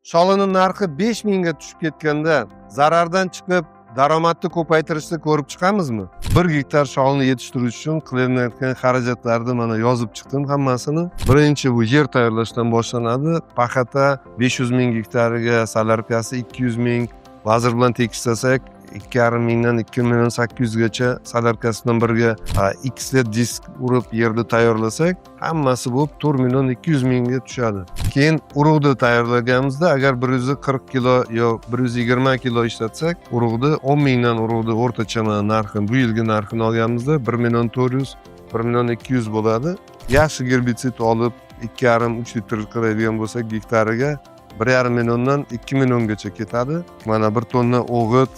Sholini narxi 5000 ga tushib ketganda zarardan chiqib, daromadni ko'paytirishni ko'rib chiqamizmi? 1 gektar sholini yetishtirish uchun qilinayotgan xarajatlarni mana yozib chiqdim hammasini. Birinchi bu yer tayyorlashdan boshlanadi. Paxata 500 000 gektariga, солярка si 200 000, vazir bilan tekislasak, 2,5 mingdan 2 million 800gacha солярка si bilan birga x disk urib yerni tayyorlasak, hammasi bo'lib 4 million 200 mingga tushadi. Keyin urug'ni tayyorlaganimizda, agar 140 kilo yo 120 kilo ishlatsak urug'ni, 10 mingdan urug'ni o'rtacha mana narxi, bu yilgi narxini olganimizda, 1 million 400, 1 million 200 bo'ladi. Yaxshi gerbitsid olib, 2,5-3 litr qiladigan bo'lsak gektariga, 1,5 milliondan 2 milliongacha ketadi. Mana 1 tonna o'g'it,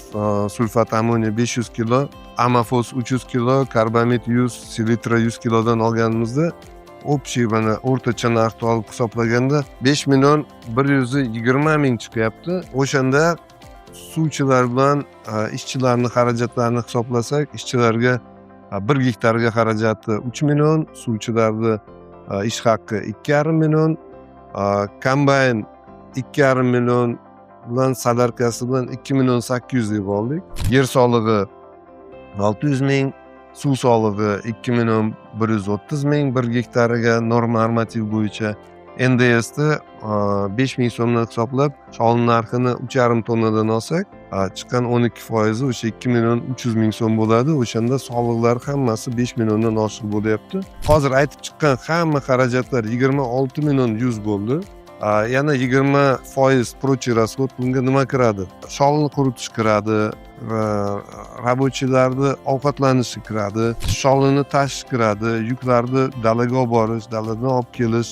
sulfat ammoniy 500 kilo, amofos 300 kilo, karbamid 100, selitra 100 kilodan olganimizda, общий mana o'rtacha narxni olib hisoblaganda, 5 million 120 ming chiqyapti. O'shanda suvchilar bilan ishchilarni xarajatlarini hisoblasak, ishchilarga 1 gektarga xarajati 3 million, suvchilarni ish haqqi 2,5 million, kombayn 2,5 million bilan, солярка si bilan 2 million 800 deb oldik. Yer solig'i 600 ming, suv solig'i 2 million 130 ming 1 gektariga normativ bo'yicha. NDSni 5000 so'mdan hisoblab, sholini narxini 3,5 tonnadan olsak, chiqqan 12 foizi o'sha 2 million 300 ming so'm bo'ladi. O'shanda soliqlar hammasi 5 milliondan oshiq bo'lyapti. Hozir aytib chiqqan hamma xarajatlar 26 million 100 bo'ldi. Yana 20% прочий расход. Bunga nima kiradi? Sholini quritish kiradi va рабочий larni ovqatlanishi kiradi, sholini tashish kiradi, yuklarni dalaga olib borish, daladan olib kelish,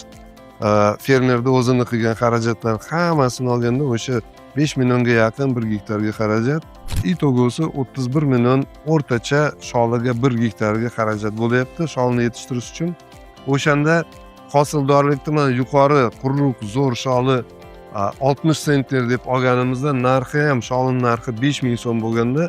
fermerni o'zini qilgan xarajatlar, hammasini olganda o'sha 5 millionga yaqin 1 gektarga xarajat. Итого si 31 million o'rtacha sholiga 1 gektarga xarajat bo'lyapti sholini yetishtirish uchun. O'shanda hosildorlikni mana yuqori quruq zo'r sholi 60 sentner deb olganimizda, narxi ham, sholini narxi 5000 so'm bo'lganda,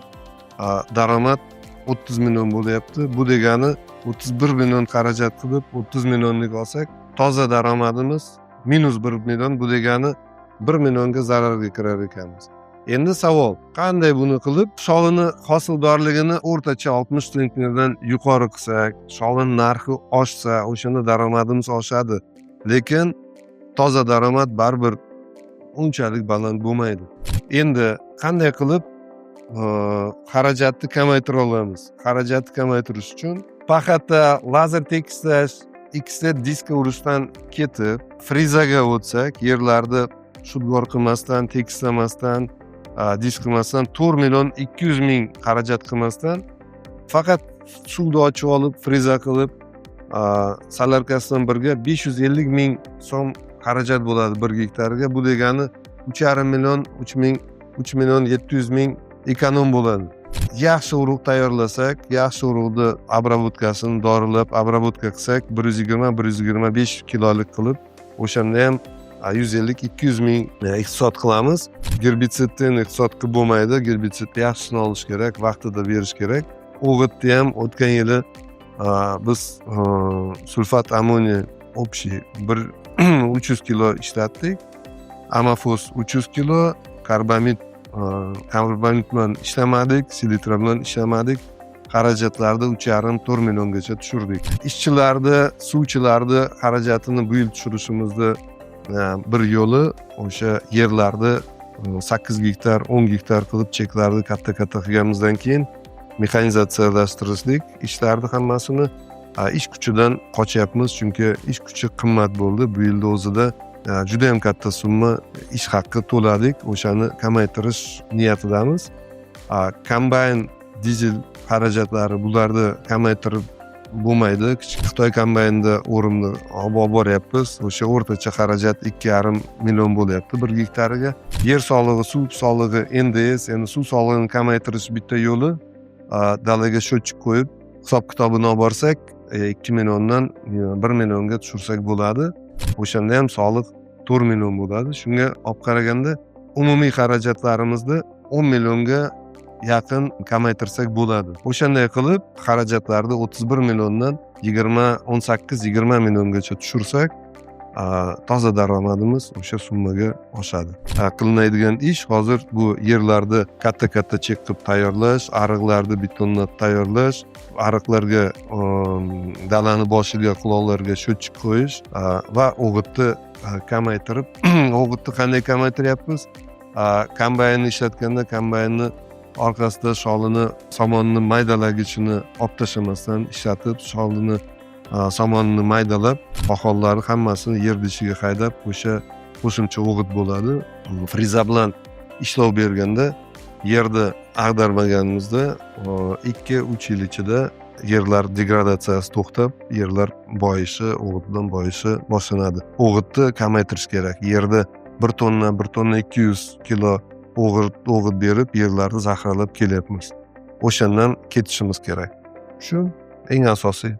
daromad 30 million bo'lyapti. Bu degani 31 million xarajat qilib, 30 millionlik olsak, toza daromadimiz -1 million. Bu degani 1 millionga zararga kirar ekanmiz. Endi savol: qanday buni qilib sholini hosildorligini o'rtacha 60 sentnerdan yuqori qilsak, sholini narxi oshsa, o'shanda daromadimiz oshadi, lekin toza daromad baribir unchalik baland bo'lmaydi? Endi qanday qilib xarajatni kamaytira olamiz? Xarajatni kamaytirish uchun paxata lazer tekislash, XT diska urishdan ketib, frezaga o'tsak, yerlarni shudgor qilmasdan, tekislamasdan, disk qilmasdan, 4 million 200 ming xarajat qilmasdan, faqat suvni ochib olib, freza qilib, солярка sidan birga 550 ming so'm xarajat bo'ladi 1 gektarga. Bu degani 3,5 million, 3 ming, 3 million 700 ming эконом bo'ladi. Yaxshi urug' tayyorlasak, yaxshi urug'ni обработка sini dorilab обработка qilsak, 120-125 kilolik qilib, o'shanda ham 150-200 ming iqtisod qilamiz. Gerbitsidni iqtisod qilib bo'lmaydi, gerbitsidni yaxshisini olish kerak, vaqtida berish kerak. O'g'itni ham o'tgan yili biz sulfat ammoniy общий bir 300 kilo ishlatdik, amofos 300 kilo, karbamid, karbamid bilan ishlamadik, selitra bilan ishlamadik. Xarajatlarni 3,5-4 milliongacha tushirdik. Ishchilarni, suvchilarni xarajatini bu yil tushirishimizni bir yo'li o'sha yerlarni 8 gektar, 10 gektar qilib, cheklarni katta katta qilganimizdan keyin mexanizatsiyalashtirishlik ishlarni hammasini. Ish kuchidan qochyapmiz, chunki ish kuchi qimmat bo'ldi. Bu yilni o'zida judayam katta summa ish haqqi to'ladik, o'shani kamaytirish niyatidamiz. Kombayn, dizel xarajatlari, bularni kamaytirib bo'lmaydi. Kichik Xitoy kombaynida o'rimni olib boryapmiz, o'sha o'rtacha xarajat 2,5 million bo'lyapti 1 gektariga. Yer solig'i, suv solig'i, NDS. Endi suv solig'ini kamaytirish bitta yo'li dalaga счетчик qo'yib, hisob kitobini olib borsak, 2 milliondan 1 millionga tushirsak bo'ladi. O'shanda ham soliq 4 million bo'ladi. Shunga olib qaraganda, umumiy xarajatlarimizni 10 millionga yaqin kamaytirsak bo'ladi. O'shanday qilib xarajatlarni 31 milliondan 20, 18, 20 milliongacha tushirsak. Toza daromadimiz o'sha summaga oshadi. Qilinadigan ish hozir bu yerlarni katta katta chek qilib tayyorlash, ariqlarni betonlab tayyorlash, ariqlarga, dalani boshiga quloqlarga счетчик qo'yish va o'g'itni kamaytirib. O'g'itni qanday kamaytiryapmiz? Kombaynni ishlatganda kombaynni orqasida sholini, somonni maydalagichini olib tashlamasdan ishlatib, sholini, somonni maydalab, poxollarni hammasini yerni ichiga haydab, o'sha qo'shimcha o'g'it bo'ladi. Freza bilan ishlov berganda yerni ag'darmaganimizda 2-3 yil ichida yerlar degradatsiyasi to'xtab, yerlar boyishi, o'g'it bilan boyishi boshlanadi. O'g'itni kamaytirish kerak. Yerda 1 tonna, 1 tonna 200 kilo o'g'it berib, yerlarni zaharlab kelyapmiz. O'shandan ketishimiz kerak. Shu eng asosiy.